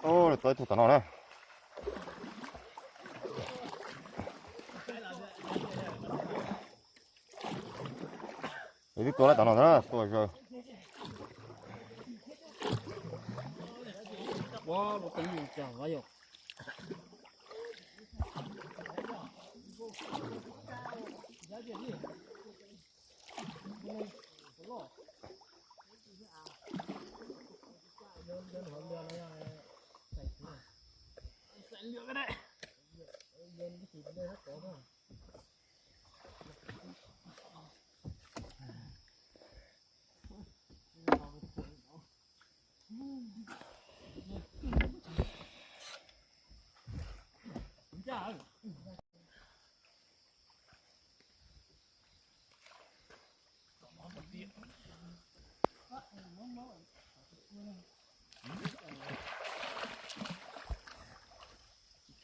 Tau ib tug tom no na. Twb tua lawm tom no na, tua zaws.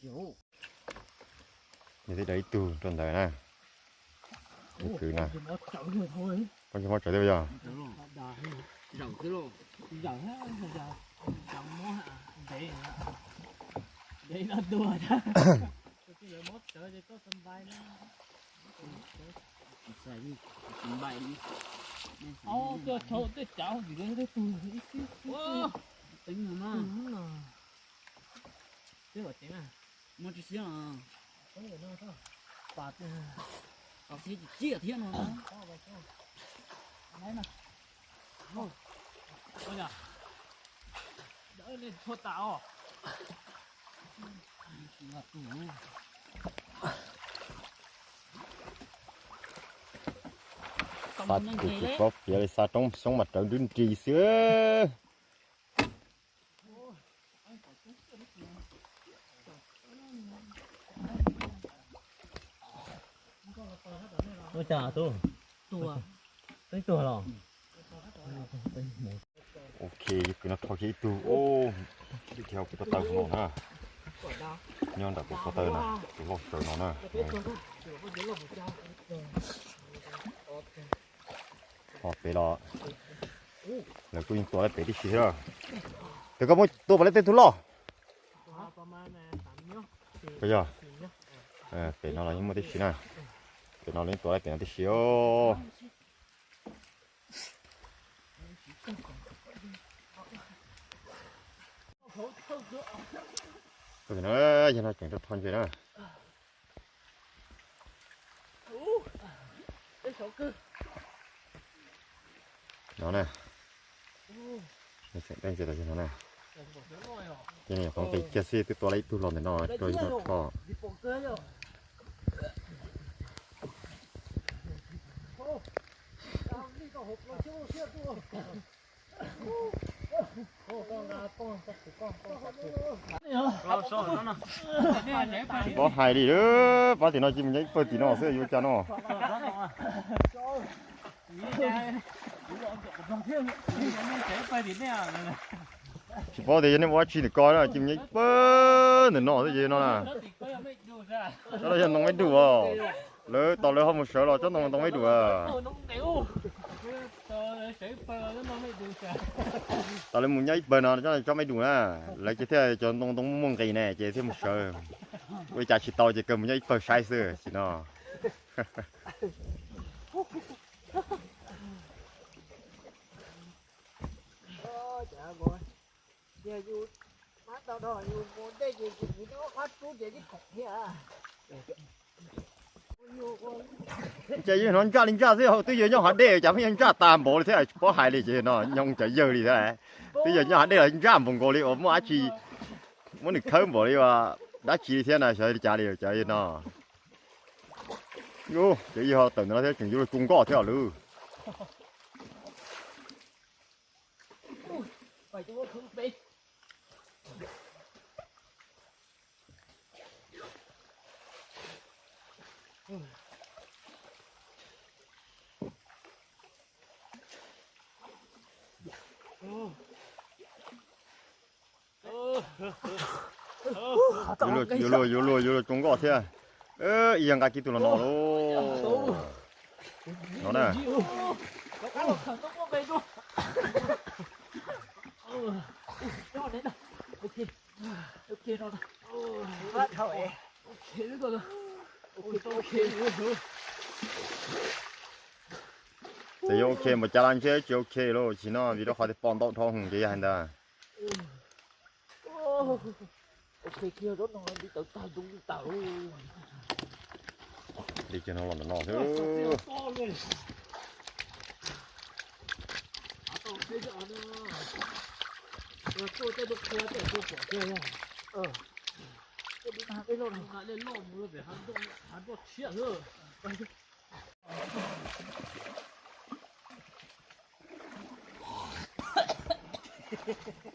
Yog twb dawb ib tug rau ntawd na. Ib kwv na. Pob ntseg mob tsawv thiab yog. Muaj tsis xiab, tsis ciaj thiab no. Xa tus tsis paub piav li, xa roob xyoob mas rawv nrib nris xwb. Ua cas tub? Tub tuag los? Ok, kwv no rho kiag ib tug, ib tug ko taw no na. Nyob nram kuv ko taw na, tus loj tsawv no na. Ho pem los, lawv kuj yeej tua lawm pem tib si thiab. Tes koj muab tua puas lawv tej tug loj? Puas yog? Pem no los yeej muaj tib si na. Pem no los yeej tua lawm pem no tib si os. Yog no tseem rau tho ntses na. No na. Tseem dej ntses los yog no na. Ces nws qhov nqis kiag xwb twb tua lawm ib tug los ntawm no rau yog no rho. Tsis paub hais li, pab tim no cia mus nyob ib pawg tim no xwb yuav cas no. Tsis paub tias yog nej ua dab tsi ntawm ko na, cia mus nyob ib pawg ntawm no xwb ces no na. Cov no yog ntoo meb dum os. Lawv tos lawv ho mus sawv los cov ntoo ntoo meb dum. Tos lawv mus nyob ib pawg no cov meb dum na, lawv ces thiaj cov ntoo ntoo muaj muaj nqis ne ces thiaj mus sawv. Ua li cas tsis tau ces kawg mus nyob ib pawg saib xwb sim no. Ces yog no ntsaj li ntsaj xwb, twb yog nyob hav dej cas pheej yog ntsaj tas npaum li thiab tsis paub hais li ces no nyob cov yawg li thiab. Twb yog nyob hav dej los ntsaj npaum nkaus li uas muaj dab tsi, muab nws khawb npaum li dab tsi li thiab na, xyov li cas li cov no. Ces yog tawm ntawm no thiab tseem yuav luag tso nkoj thiab lawm. Yuav luag, yuav luag, yuav luag tso nkoj thiab. Ib yam nqa kiag tus los no lauj. No na. Txawm yuav ua ke npaum cas los ntshe tsis ua ke lauj, tsis no vim rau qhov tias pom ntau dhau hwv ces yog hais ntawd. Li cov no los ntawm no xwb.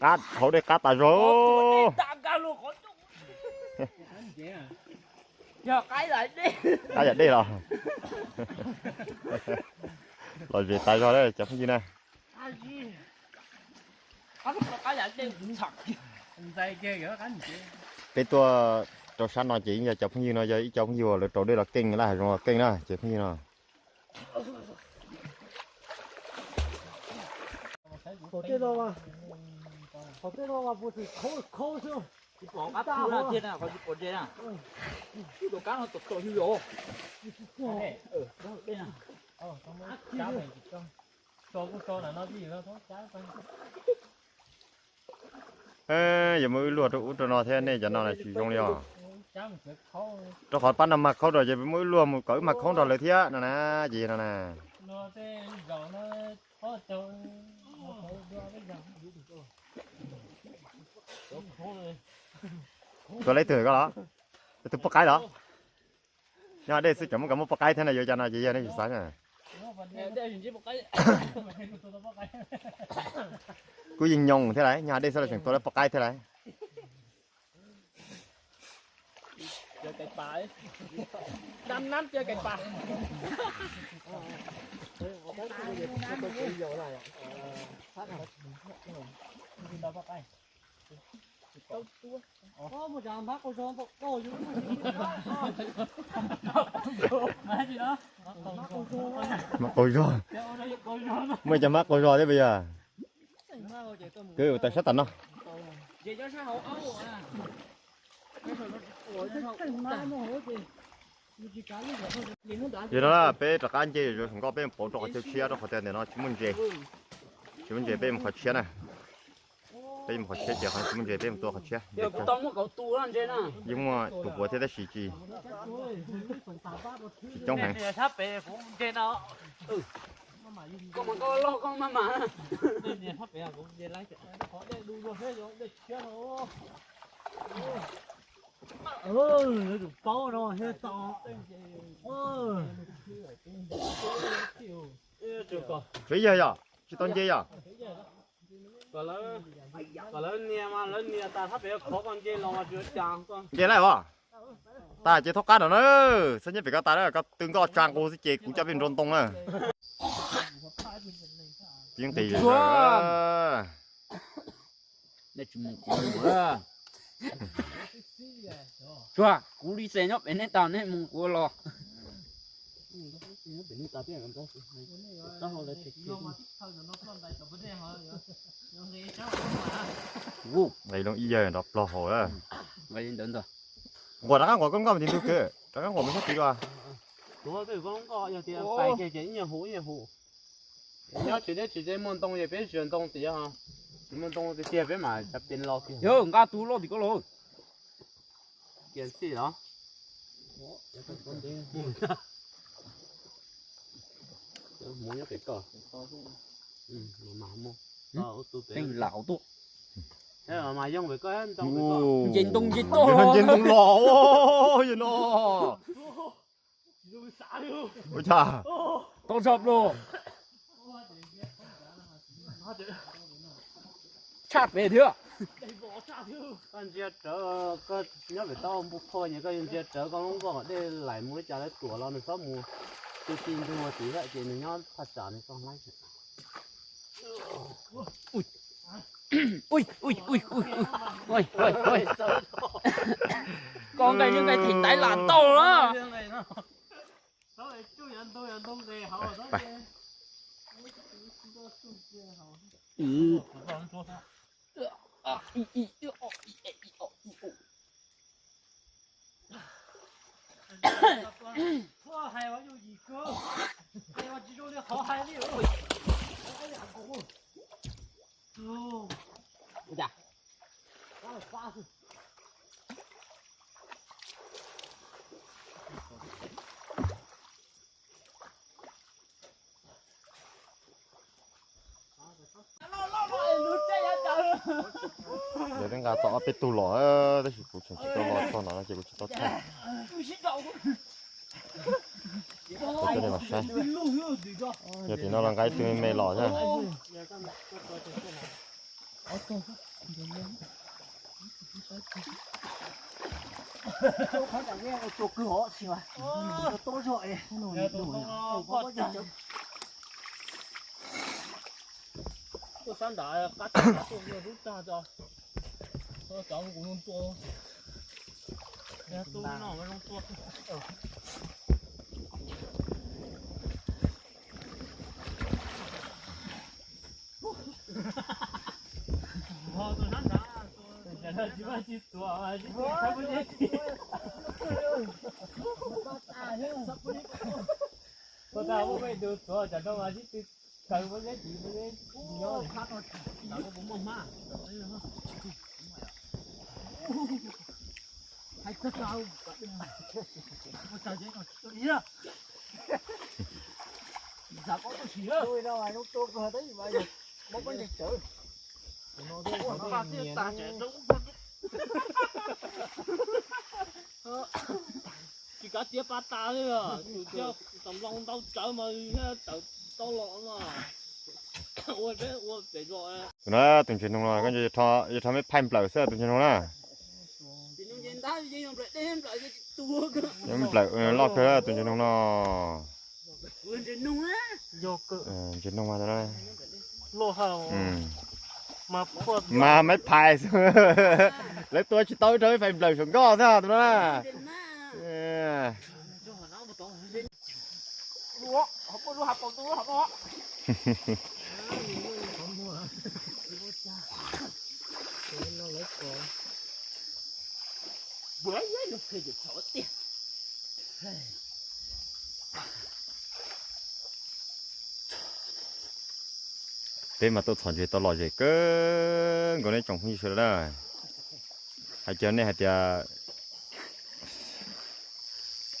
Qab hauv dej qab tas zog. Qab yam dej los. Los zem tas zog cov phooj ywg na. Peb tuaj rau sab no ces yog cov phooj ywg no yog ib co phooj ywg uas lawv rau dej los keej laj hav zoov los keej na cov phooj ywg no. Qhov tej no mas, qhov tej no mas puas tsis khaub khaub xwb. Tsis pom qab pub laj thiab na, qhov tsis pom ntses na. Ib tus kab no tom tom hwj os. Dej na. Tso kuj tso na no vij no thaub cab. Yuav muab wb luag rau ub rau no thiab nej cov no na tsis zoo li os. Rau qhov pab no mag khaub rau ces muab wb luag mus kom wb mag khaub nrog lawv thiab no na, ces no na. Tuaj leb twg koj los? Leb twg poj qaib los? Nyob dej xwb tseem muaj koj muaj poj qaib thiab na, yuav cas no ces yog nej tsis xav na. Kuj yeej nyoo thiab lauj, nyob dej xwb los tseem tua lawv poj qaib thiab lauj. Mab qaug zog. Muaj cov mab qaug zog thiab puas yog? Kwv ua tau sab tam no. Yog no peb rov qab nce zuv saum nkoj peb mus pauv rau qhov chaw tshiab rau qhov tias ntawm no tsis muaj ntses. Tsis muaj ntses peb mus qhov tshiab na. Peb mus qhov tshiab ces qhov tsis muaj ntses peb mus tua qhov tshiab. Yeej muaj tus puav thiab tab sis tsis coob heev. Tsuav yawg yom, tsis tau nce yom. Nce lawm os. Tas ces thaub qab no na, xab nyab pem koj tas na, koj tw nkoj tsa nqus xwb ces kuv coj peb nrau ntoo na. Tib nqis. Tsuag, kuv li xes nyob pem nej tas nej mus ua los. Nqis loo ib yawg nrov plog haus lawm. Nquas rov qab nquas koj nkoj mus tim ntug kawg, rov qab nquas mus sab tid dua. Tuav peb koj nkoj yog tias pais kiag ces ib nyuag hu ib nyuag hu. Nyob tsis deb tsis ze muaj ntoo ces peb zias ntoo tias, tsis muaj ntoo tiag tiag peb mam cov pes los kiag. Yog nqa tus loj tim koj los. Kiag xij los. Hmuv nyob pem koj. Mas mus. Teej lam hauv tuaj. Mas yoog pem koj ntoo. Nce ntoo nce toj. Nce ntoo los yog no. Ua cas? Tau zog pluag. Tshaj pem thiab. Koj ntsia rawv, koj nyob pem toj npua phoj nyem, koj yuav ntsia rawv koj lub nkoj dej laim mus li cas lawv tuam los nws txhob mus ti ti ntug tid lawm ces nws nyob thaj tsam nws txoj hlab. Koj nqaij yeej nqaij theem ntaiv lam tau na. Yog twb nqa tau ob peb tug los, tab sis kuv tseem tsis tau los txog no no ces kuv tsis tau thaij. Coj nej los saib. Yog tim no los nqa ib tug me me los thiab. Tuaj sab nrad qab tag tuaj rub tag tso. Cov kuv zoo tua. Tub no zoo tua. Ho tus sab nrad, tus sab nrad tsis muaj tsis tuav, tsis tuav, tsis tuav. Ua tau muaj peb tus tuav, cov no mas sib tw kaw muaj zeb tid, muaj zeb nyob. Hais txog tau, ua tau zeb no tsis tuav li na. Zam koj tuaj sim na. Ui no mas zoo tua kawg tab sis mas mob pob ntseg tsawv. Ua no thiaj tag tsam rau ub. Tsis kav tiav pa tas li, tus tiag tam nplooj ntau tsawv mas thiaj tawm tau los no. Ua peb ua pem zos. Tus no tus ntses noog no koj yuav rho me phais nplawm xwb tus ntses noog na. Nplawm loj kawg tus ntses noog no. Ntses noog mas. Mas me phais xwb. Lawv tua tsis tau ib rho me phais nplawm saum nkoj xwb tus no na. Peb mas tuaj txhom ntses tau lom zem kawg nkaus nej tsoom phooj ywg sawv daws na. Hais cov nej hais tias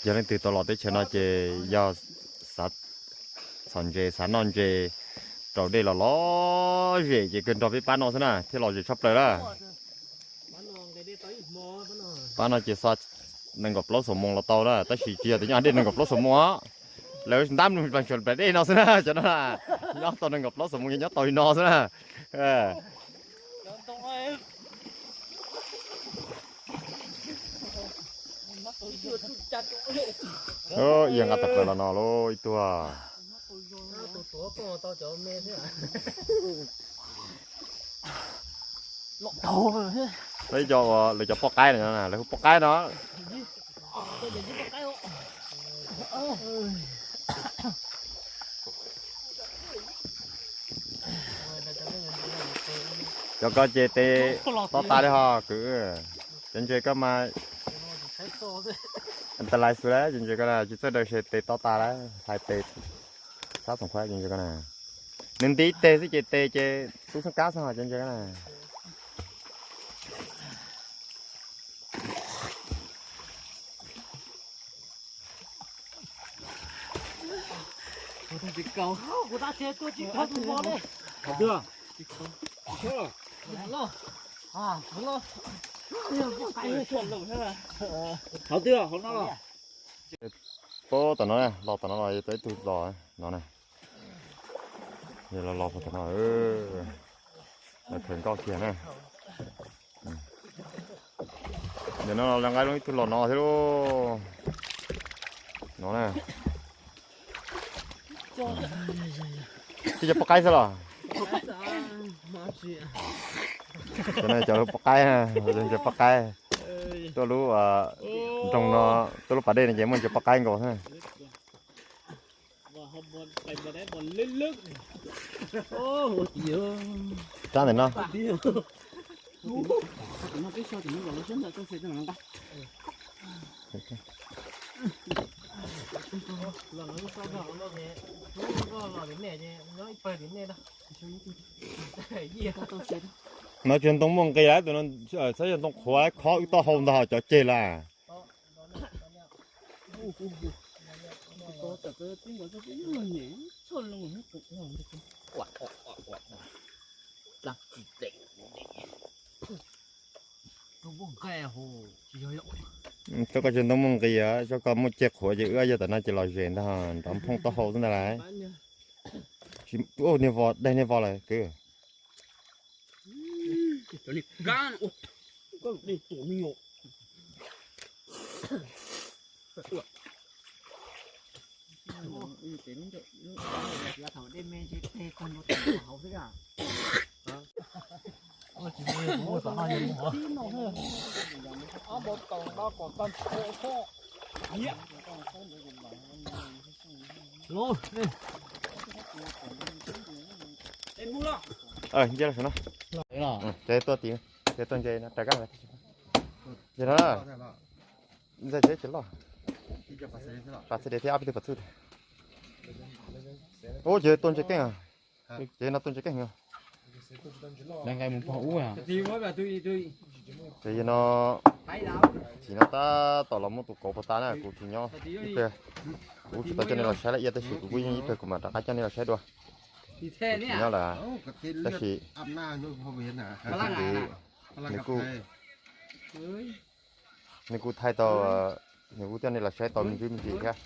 yog leej twg tau los teb chaws no ces yog xav txhom ntses xav noj ntses raus dej los lom zem ces kawg nrog peb pab no xwb na thiaj lom zem tshaj plaws na. Pab no ces xa nees nkaum plaub xuab moos los tau na, tab sis tsis yog tias nyob dej nees nkaum plaub xuab moos os. Lawv ntab nplooj nplees saum nplaim dej no xwb na, cov no nyob tau nees nkaum plaub xuab moos ces nyob tau li no xwb na. Ib yam nqa tawm plaws los no lauj ib tug. Lawv cov uas lawv cov poj qaib no, lawv hu poj qaib no. Cov ko ces tes to tas li ho kwv. Cov ntses ko mas tas lais xwb lawm, cov ntses ko na tsis txawj daws se tes to tas lawm, hais tes sab xoom khuab cov ntses ko na. Nws nti ib teg xwb ces tes ces tub xoob kab xwb ho cov ntses ko na. Hauv twg hauv no los? Pab tom no los tom no los tau ib tug los no na. Los los tom no, los khaws nkoj kiag na. Nim no los nqa loo ib tug los no thiab lauj. No na. Twb cov poj qaib xwb los? Cov no cov poj qaib, cov poj qaib. Tuaj lub nroog no, tuaj lub pas dej no ces muaj cov poj qaib nkaus xwb. Rab ntawm no. No tsis yog ntoo muaj nqis lawm, tus no xav yog ntoo qhuav khob wb taub hau ntag cov ceg lawm. Xyov koj tsis ntoo muaj nqis, xyov koj muaj ceg qhuav ces wb yog tam no ces los zem ntag, nrov nphoo taub hau xwb ntag lawm. Niag vos, daig niag vos lawm kwv. Nce los saum no, ces tuaj tim, ces tuaj nce no rov qab. Ces no, ntxaj tsev tsis loj, pas txhais des thiab ob peb tug pas txhawb. Ub, ces tuaj ntse keej, ces no tuaj ntse keej. Ces no, tim no tab tom los muab tus kauv puas tas na, kuv tsis nyob ib pliag, kuv tsis tau coj nej los saib lawm ib yam, tab sis kuv kuj yeej ib pliag kuv mam rov qab coj nej los saib dua. Tsis nyob lawm, tab sis kuv tus kwv, nws kuj, nws kuj thaij tau, nws kuj coj nej los saib tau me ntsis me ntsis thiab.